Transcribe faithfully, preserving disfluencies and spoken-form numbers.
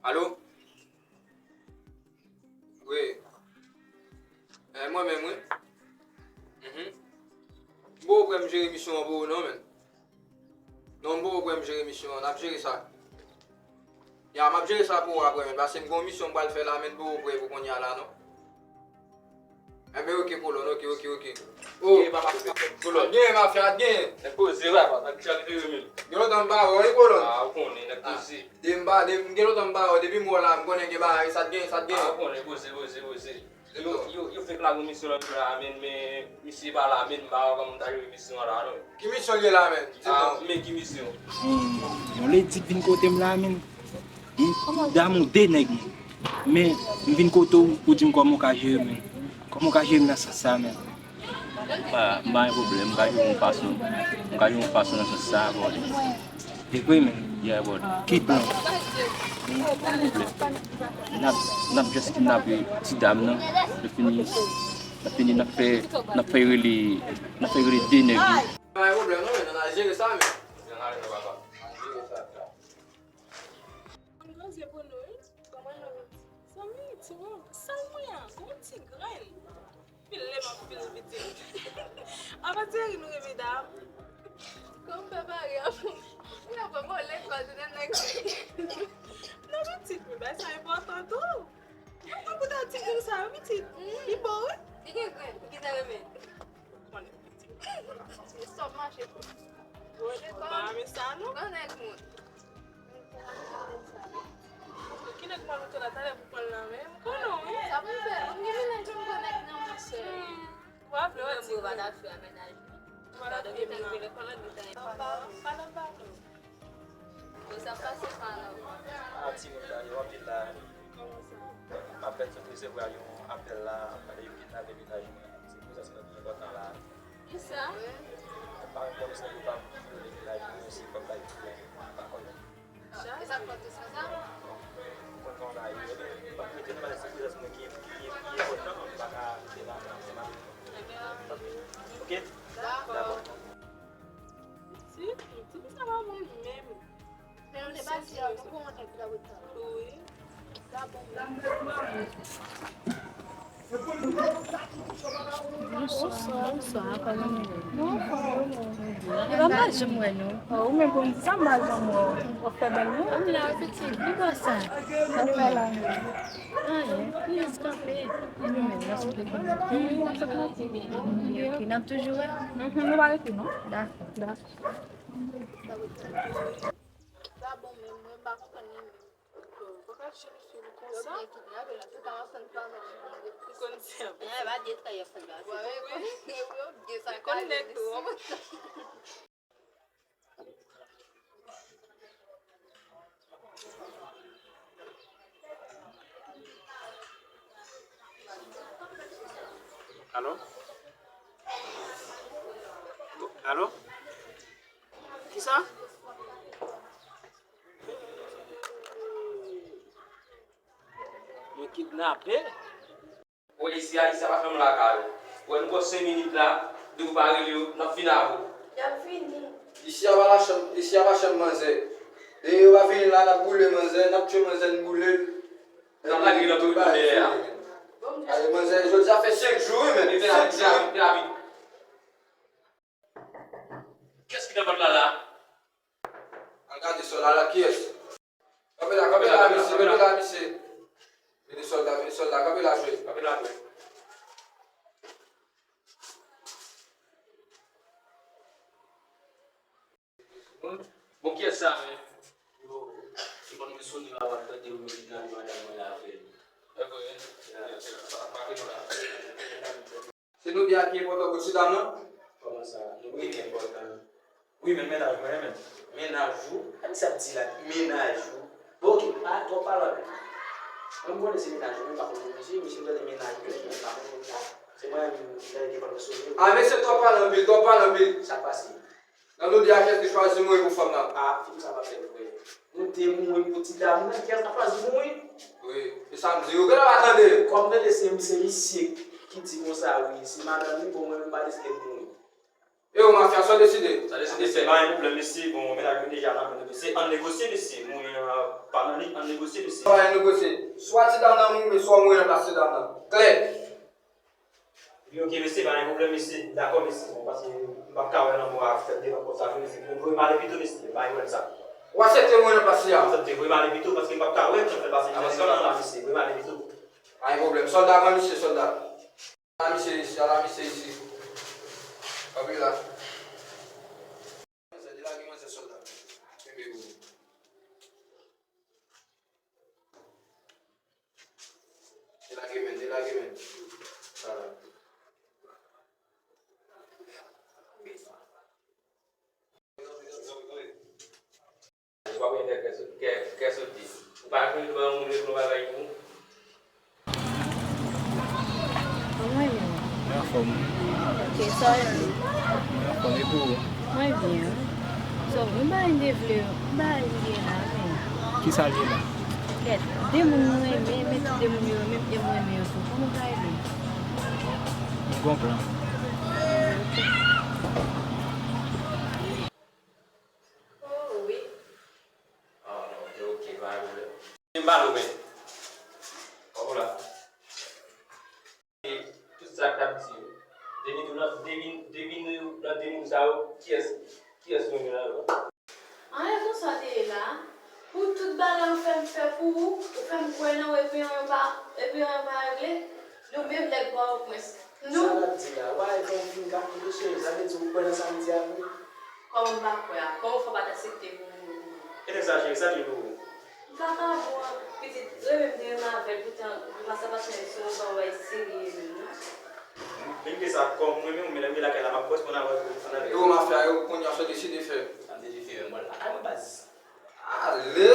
Alo? Wi. E mwen menm, wi. Mhm. M poko prè m jere misyon an pou ou non, menn. Non, m poko prè m jere misyon an. N ap jere sa. Ya, m ap jere sa pou ou apre, menn. Paske m gen yon misyon m pral fè la, menn, m poko prè pou kounye a la, non. Enben, oke, kolòn, oke, oke, oke. Oh, papa, kolòn. Gen, mafya, gen. Nèg poze, papa, nèg ki chak de mil. Gen lontan m pa wè w, wi, kolòn. Ah, ou konnen, nèg poze. De m pa, de m gen lontan m pa wè w, depi m wè w la, m konnen gen bagay, sa t gen, sa t gen. Ah, ou konnen, poze, poze, poze. Yo, yo, yo fèk lage yon misyon nan men la, men, men, misye pa la, men, m pa wè kòman m ta jere misyon an la, non. Ki misyon l ye la, men? Di m non. Ah, men ki misyon? Hmm, yon ledi k vin kote m la, men. Hmm, damou de nèg, men. Men, m vin kote w pou di m kòman w ka jere, men. Kòman w ka jere m nan sans sa, men. M pa, m pa gen pwoblèm, m ka jere yon fason, m ka jere yon fason nan sans sa, bòdè. E vre, men. Yeah, bòdè. Ki plan? N ap, n ap just kidnape ti dam nan. Lè fini, lè fini, n ap fè, n ap fè rele, n ap fè rele de nèg yo. Pa gen pwoblèm, non, men n a jere sa, men. N a jere sa. Konn granzye pou nou, wi. Kòman nou? Zanmi, ti moun, sèl mwen an, gon ti grenn. Pil lè m ap pil pitit. Apa ti Eri nou gen medam? Kòm fè pari a pou mwen. Mwen ap vole kòl de nèg. Non, pitit, men bagay sa enpòtan tou. Mwen konn koute ti grenn sa yo, pitit. Li bon, wi. Li gen grenn, ki ta renmen. Konnen pitit. Li stòp mache tou. Mwen pa renmen sa, non. Gran nèg moun. Ki nèg maloto la talè pou pran l nan men? M konnen w, wi. Sa pou m fè? M gen mennaj m, m gen nèg nan, monchè. Hmm. Ou pa vle wè ti grenn. Ou pa vle wè m nan. Pa nan pale. Bon, sa pase pa la. Ah, timoun sa yo anpil la. Kòman sa? M ap fè ti presevwa yon apèl la, ap pale yo kidnape mennaj mwen. Se pou sa se nan pi enpòtan la. Kisa? Parèt kòmsi yo pa vle vyolen mennaj mwen, se kòm bay pwoblèm, m pa konnen. E sa k fè w te sanzam? Ou konn kòman bagay yo ye, men m ap rete nan bagay se prezans mwen ki, ki, ki enpòtan, m pa ka kite la nan se mari mwen. Ebyen, oke? Dakò. Dakò. Ti, ti, sa pa bon menm. Men nou te pati a, pou kòman nèg la wè sa. Wi. Bonswa, bonswa, kòman nou ye? Nou anfòm, wi. Li pa pa janm wè nou. Oh, ou menm pou m di sa, m pa janm wè w. W ap fè bèl, non? Ou la, pitit, li pa sa. Sa nou fè la menm? Anyen, nou jis kanpe. Nou menm, nan sou dekouvèt. Wi, n ap fè pati. Ok, n ap toujou wè? Mhm, nou pa rete, non. Dakò. Dakò. Sa bon, men mwen pa konprann li menm. Ou pa ka chèche l konsa. Yo byen kidnape l, antouka, m ap tann pa nan. Konn se anpil. Eh, pa di sa y ap fè la. Wi, wi, wi, wi, wi, sa konn nèg tou. Alo? Alo? Kisa? Yo kidnape? Wè isi a, isi a pa janm lakay ou. Wè nou ba w senk minit la, depi w pa rele yo, n ap vin avè w. Y ap vini. Isi a pa la chanm, isi a pa chanm manzè. Depi yo pa vini la, n ap boule manzè, n ap tchwe manzè, n boule l. N ap lage l nan tout bagay dèyè a. Ale manzè, jodi a fè senk jou, wi, men. Vin rapid, vin rapid, vin rapid. Kiyès ki nan vant la la? Al gade sòl la, la, kiyès? Kanpe la, kanpe la, mesye, kanpe la, mesye. Vini sòl la, vini sòl la, kanpe la, jwe. Kanpe la, jwe. Bon, kiyès sa, men? Yo, se konn men sone la, w ap tande yo, yo kidnape madanm mwen la, frè. E vre, wi. Ya. Sa ap make nou la. Se Nobia ki enpòtan pou ti dam nan? Kòman sa? Nobia ki enpòtan? Wi, men mennaj mwen, men. Mennaj ou? Gade sa ap di la, mennaj ou? Bon, oke, pa twò pale anpil. Mwen, m konnen se mennaj ou, men m pa konn misye, misye m tande mennaj ou, men m pa konn moun sa. Se mwen menm, lè gen pòt mwen sone. Ah, mesye twò pale anpil, twò pale anpil. Sa k pase? Nan nou de a, kiyès ki chwazi mouri pou fanm nan? Ah, fim sa pa fèt vre. Nou te mouri pou ti dam nan, kiyès k ap chwazi mouri? Wi, e sa m di, ou genlè pa tande. Kòm tande se, se misye ki di konsa, wi, se madanm li, bon, mwen menm m pa deside mouri. E ou, mafya, sa w deside? Sa deside fè, pa gen pwoblèm, mesye. Bon, mennaj mwen deja nan men nou, mesye. Ann negosye, mesye. Mwen, euh, pa nan lit, ann negosye, mesye. Pa gen negosye. Swa ti dam nan mouri, swa w mouri nan plas ti dam nan. Klè. Wi, ok, mesye, pa gen pwoblèm, mesye. M dakò, mesye. Bon, paske m p ap ka wè lanmò a fèt devan pòt sa vre, mesye. Bon, voye m ale pito, mesye. Pa gen pwoblèm sa. Ou aksepte mouri nan plas li a? M aksepte, voye m ale pito, paske m p ap ka wè jan fè pase nan kanm nan la, mesye. Voye m ale pito. Pa gen pwoblèm. Sòlda, pran misye, sòlda. Ala misye isi, ala misye isi. Kanpe la. Manzè, delage manzè, sòlda. Kenbe pou ou. Delage men, delage men. Ala. Ou pa bezwen fè kè so-, kè, kè sote. Ou pa konn lè yon moun leve yon bagay pou ou. Kòman w ye? Mwen anfòm. Ok, sa w ye? Mwen anfòm, e pou ou? Mwen byen. So, yon bagay m te vle, yon bagay m gen la, men. Kisa l ye la? Kèt, de moun m renmen, men tout de moun yo renmen m, e m renmen yo tou. Kòman w ka ede m? M gon plan. Oh, wi. Ah, non, ok, ok, pa gen pwoblèm. M ba nou, men. Kòb ou la. E tout sa k t ap di yo. Devine ou nan, devine, devine ou nan de moun sa yo, kiyès, kiyès nou gen ladan yo? Anyen konsa te ye la. Pou tout bagay ou fè m fè pou ou, ou fè m kwè nan ou, epi anyen pa, epi anyen pa regle. Nou menm nèg Pòtoprens. Nou. Sa l ap di la? Wa, e fè w fin kalkile, cheri. Sa vle di ou kwè nan sa m di a vre? Kòman m pa kwè a? Kòman w fè w pa t aksepte pou moun? E nèg sa, cheri, sa l ye pou ou? M pa ka bon, pitit, renmen m te renmen avè l, poutan, grimas la pa t menm sou yon bagay serye menm, non. Menm ke sa, kòm mwen menm, men lè m rive lakay la, m ap koresponn avè w, koresponn avè w. Yo, mafya, yo, kounye a, sa w deside fè? Sa m deside fè, mwen lakay mwen, baz. Ale!